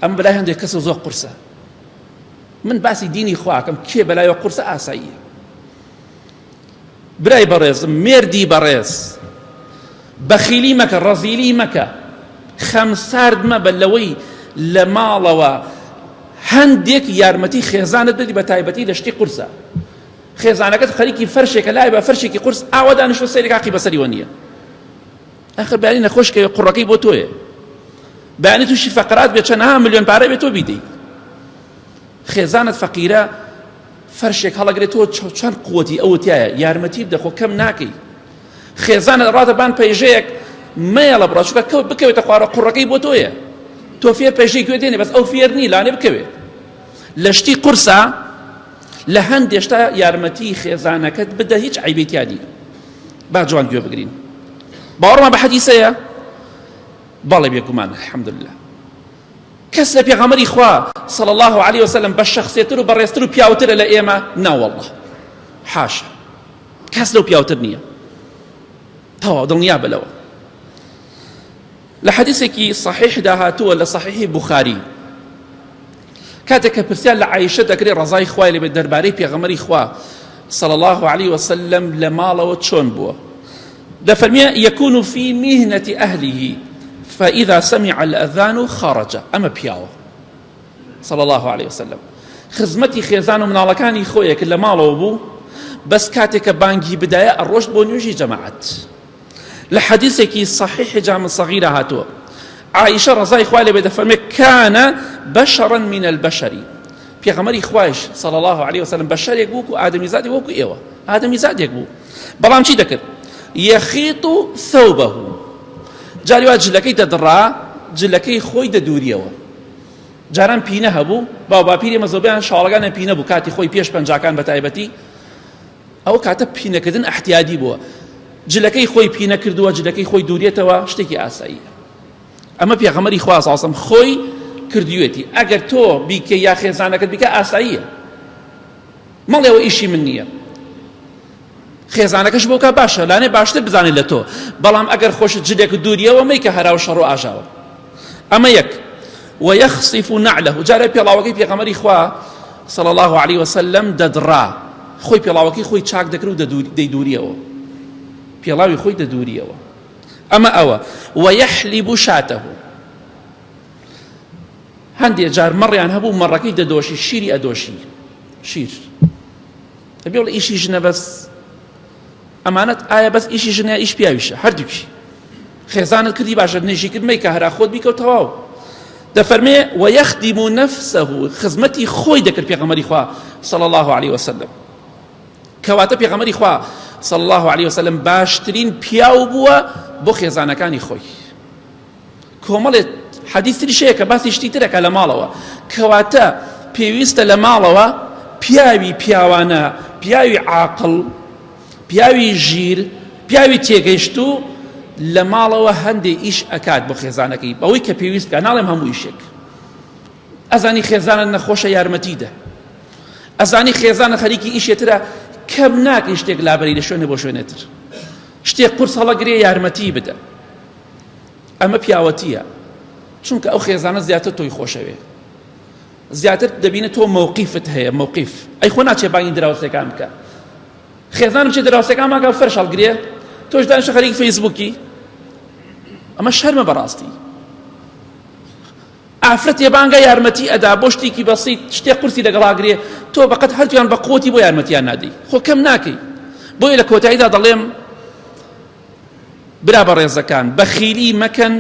ئەم بەلای هەندێک کەسە زۆر قورسە من باسی دینی خواکەم کێ بەلایەوە قورسە ئاساییە برای بەڕێزم مێردی بەڕێز بەخیلی مەکە ڕەزیلی مەکە خەمسارد مەبە لەوەی لە ماڵەوە هەندێک یارمەتی خێزانت بدی بە تایبەتی لە شتی قورسە خێزانەکەت خەریکی فەرشێکە لای بە فەرشێکی قورس ئاوا دانیشتوە سەیرێک حەقی بەسەریوە نییە ئەخر بەیانی نەخۆش کەوێ قوڕەکەی بۆ تۆیە بەیانی تووشی فەقرات بێ چەنەها ملیۆن پارە بێ تۆ بیدەی خێزانت فەقیرە فەرشێک هەڵەگرێت تۆ چەند قوتی ئەوە تایە یارمەتی بدە خۆ کەم ناکەی خێزانت ڕاتە بان پەیژەیەک مەیەڵە بڕا چونکە کەوت بکەوێتە خوارە قوڕەکەی بۆ تۆیە تۆ فێر پەیژەی گوێ دێنێ بەس ئەو فێر نی لانێ بکەوێت لە شتی قورسە لە هەندێ شتا یارمەتی خێزانەکەت بدە هیچ عەیبەی تیا نییە با جوان گوێ بگرین باوەڕمان بە حەدیسەیە بەڵێ بێگومان الحمدلله کەس لە پێغەمبەری خوا صلی الله علیه وسلم بە شخصێتر و بەڕێزتر و پیاوترە لە ئێمە ناوەڵڵە حاشا کەس لەو پیاوتر نییە تەواو دڵنیا بە لەوە لە حەدیسێکی صحیحدا هاتووە لە صحیحی بوخاری کاتێک کە پرسیار لە عایشە دەکرێت ڕەزای خوای لێبێت دەربارەی پێغەمبەری خوا صلی الله علیه وسلم لە ماڵەوە چۆن بووە دەفەرمێ يكون في مهنة أهله فإذا سمع الأذان خرج ئەمە پیاوە صلى الله عليه وسلم خزمەتی خێزان و مناڵەکانی خۆیە کە لە ماڵەوە بوو بەس کاتێک کە بانگی بدایە ئەڕۆشت بۆ نوێژی جەماعەت لە حەدیثێکی صحیح جامع صغیرە هاتووە عائشە ڕەزای خوای لێ بێ دەفەرمێ کان بشرا من البشر پێغەمبەری خوایش صلی الله علیه وسلم بەشەرێک بوو و ئادەمیزادی وەکو ئێوە ئادەمیزادێک بوو بەڵام چی دەکرد یەخیط ثوبه جاری وا جلەکەی دەدڕا جلەکەی خۆی دەدووریەوە جاران پینە هەبوو باو باپیری مەزۆبیان شاڵەکانیان پینە بوو کاتی خۆی پێش پەنجاکان بە تایبەتی ئەو کاتە پینەکردن ئەحتیادی بووە جلەکەی خۆی پینە کردووە جلەکەی خۆی دوورێتەوە شتێکی ئاساییە ئەمە پێغەمەری خوا ساسم خۆی کردوێتی ئەگەر تۆ بیکە یا خێزانەکەت بیکە ئاساییە مەڵێەوە ئیشی من نییە خێزانەکەش بۆکە باشە لانێ باشتر بزانێت لە تۆ بەڵام ئەگەر خۆشت جلێک دووریەوە مەیکە هەرا و شەڕ و ئاژاوە ئەمە یەک ويخصف نعله جارێ پێڵاوەکەی پێغەمبەری خوا صلی الله علیه وسلم دەدڕا خۆی پێڵاوەکەی خۆی چاک دەکرد و دەیدوریەوە پێڵاوی خۆی دەدوریەوە ئەمە ئەوە ويحلب شاته هەندێ جار مەڕیان هەبوو مەڕەکەی دەدۆشی شیری ئەدۆشی شیر دەبێ بڵێ ئیشی ژنە بەس ئەمانەت ئایا بەس ئیشی ژنە ئیش پیاویشە هەردووکی خێزانت کردی باشە نێژی کرد مەیکە هەرا خۆت بیکە و تەواو دەفەرمێ ويخدم نفسه خزمەتی خۆی دەکرد پێغەمبەری خوا صلی الله عليه وسلم کەواتە پێغەمبەری خوا صلی الله عليه وسلم باشترین پیاو بووە بۆ خێزانەکانی خۆی کۆمەڵێ حەدیث تریش هەیە کە باسی شتی ترەکە لە ماڵەوە کەواتە پێویستە لە ماڵەوە پیاوی پیاوانە پیاوی عاقڵ پیاوی ژیر پیاوی تێگەیشتوو لە ماڵەوە هەندێ ئیش ئەکات بۆ خێزانەکەی بەوەی کە پێویست بکە ناڵێم هەموو ئیشێک ئەزانی خێزانت نەخۆشە یارمەتی دە ئەزانی خێزانە خەریکی ئیشێترە کەم ناکەی شتێک لابەری لە شوێنێ بۆ شوێنێتر شتێک قورس هەڵەگرێ یارمەتی بدە ئەمە پیاوەتیە چونکە ئەو خێزانە زیاتر تۆی خۆشەوێ زیاتر دەبینە تۆ مەوقیفت هەیە مەوقیف ئەی خۆ ناچێ بانگی دراوسێکان بکە خێزان بچێ دراوسێکان ماکە فەرش هەڵگرێ تۆش دانیشە خەریکی فەیسبووکی ئەمە شەرمە بەڕاستی ئافرەتێ بانگە یارمەتی ئەدا بۆ شتێکی بەسیت شتێک قورسی لەگەڵاگرێ تۆ بەقەت هەردوویان بە قوتی بۆ یارمەتیان نادەی خۆ کەم ناکەی بۆیە لە کۆتاییدا دەڵێم برا بەڕێزەکان بەخیلی مەکەن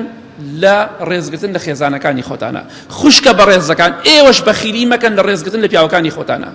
لە ڕێزگرتن لە خێزانەکانی خۆتانە خوشکە بەڕێزەکان ئێوەش بەخیلی مەکەن لە ڕێزگرتن لە پیاوەکانی خۆتانە.